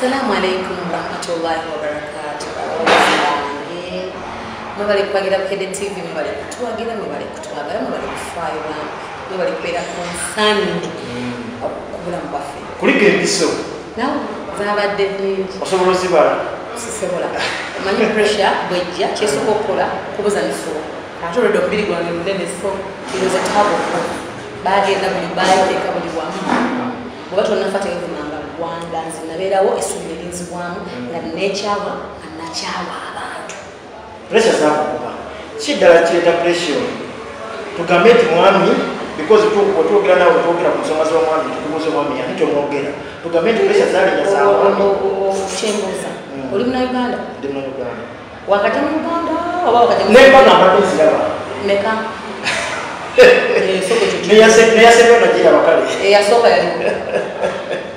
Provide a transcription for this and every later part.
Assalamu alaikum warahmatullahi wabarakatuh. Mwebale kuwagira Bukedde TV, mwebale kutuwagira, mwebale kutwagala, mwebale kufaayo bambi, mwebale kubeera concerned ku bulamu bwaffe. Kuliko empiso. Nawe zaabadde nnyingi. Osobola ozibala? Sisobola. Omanyi pressure bw'ejja kyesooka okukola kubuza misolo. Ate olwedde omubiri gwange munene, so it was a tug of war. Baagenda buli baateeka buli wamu. Bw'oba tonnafa tewevumanga ggwanga. Nze nabeerawo essuubi ne linzibwamu nga neekyawa nga nakyawa abantu. Pressure zakukuba. Ki ddala kireeta pressure? Tugambe nti mwami, because twogera naawe twogera ku nsonga z'omwami, tukubuuza omwami ani tomwogera. Tugambe nti pressure zaalinya za mwami. Kyembuuza, oli Munnayuganda? Ndi Munnayuganda. Wakajja mu Uganda oba wakajja mu Nembaga mbadde nziraba. Meka? Neyasembayo nagiraba kale. Eyasooka yaliwo.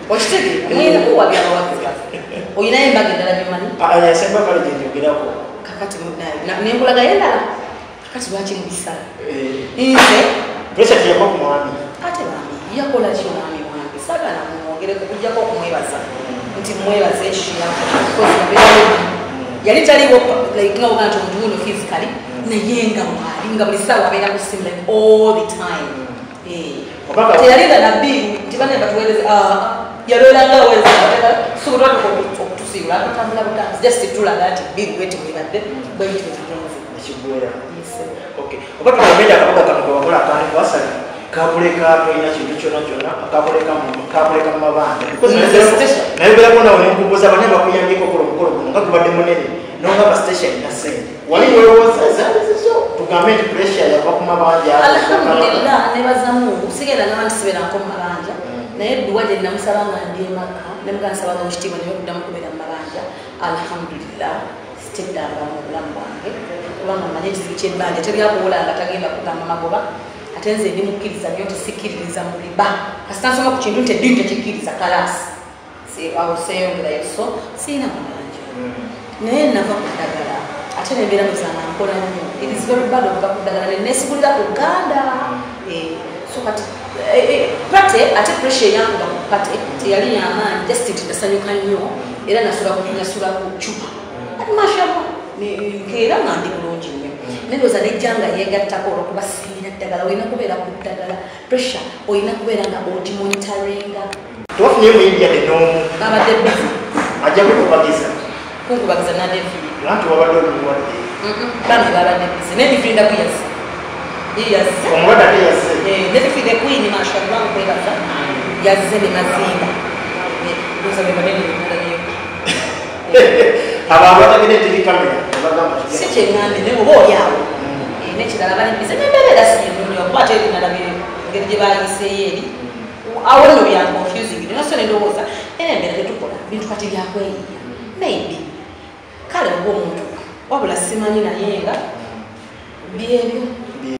Okitegeera? Mulina kuwabya abawagizi baffe. Olinayo embaga endala gy'omanyi? Eyasembayo kale gye njogerako. Kakati nenkulagayo endala. Kakati lwaki mubisala? Nze pressure teyava ku mwami. Ate bambi yakola ki omwami wange? Saagala mumwogereko okuggyako okumwebaza nti mwebaza ekyo kyeyakola because mbeera yali taliwo like nga oga nti omuntu wuno physically, naye nga mwali nga buli ssaawa abeera ku ssimu like all the time. Teyalinda na bill nti banne batuweereze, yabeeranga aweereza so bwe twatuuka okutusiibula atutambula butambuzi just tulaga nti bill bweti bwebadde bwe bityo tugenze. Ekigwera. Okay. Oba tugambe nti akabuga kano ke wakola aka anniversary kakuleka tolina kintu kyonna kyonna kakuleka mu mabanja. Nayogerako nawe ne nkubuuza bani abakuyambyeko okukola omukolo guno nga gubadde munene n'ogamba station erina ssente. Wali weewoza zaali zizo? Tugambe nti pressure yava ku mabanja. Alhamdulillah, nebaza Mungu. Sigenda ngamba nti sibeerangako mu mabanja, naye edduwa gye namusaba nga ndi e Makka ne mugamba nsaba nga ekitiibwa naye okuddamu kubeera mu mabanja. Alhamdulillah, siteddanga mu bulamu bwange kubanga mmanyi ekizibu ky'ebbanja teryakuwola nga tagenda kugamba magoba. Ate nze ndi mukkiriza nnyo nti sikkiririza mu riba. Kasita nsoma ku kintu nti eddiini tekikkiriza, kalaasi awo seeyongerayo, so sirina mabanja. Naye nava ku ddagala ate nembeera muzanga nkola nnyo. It is very bad okuva ku ddagala ne neesigulira ku Uganda. So kati party ate pressure eyankuba ku party teyali y'amaanyi, just nti nasanyuka nnyo era nasula ku cupa. Ati mashallah nkeera nga ndi bulungi nnyo. Nendowooza nejja nga yeegattako olw'okuba siina ddagala. Olina kubeera ku ddagala, pressure olina kubeera nga ogimonitoringa. Tewafunyeyo muyimbi yadde n'omu? Babadde busy. Ajja kukubagiza. Kunkubagiza nadde. Anti wabadde oli mulwadde. Bambi babadde busy. Ne Divinda kwe yazze. Ye yazze. Omulwadde ate yazze. Ne Divinda Queen mashallah nkwebaza. Yazze ne Mazinga. Ndowooza be banene be nalabyeyo. Abo abatagenda TV camera bagamba si kye ŋŋambye naye oba oli awo. N'ekirala bali busy n'embeera era si nnungi kuba ate nalabye engeri gye baayiseeyo eri. Awo nno bya confusing. Naye so ne ndowooza era embeera tetukola bintu kati byakweyiiya. Maybe kale oba omuntu wabula simanyi naye nga byebyo.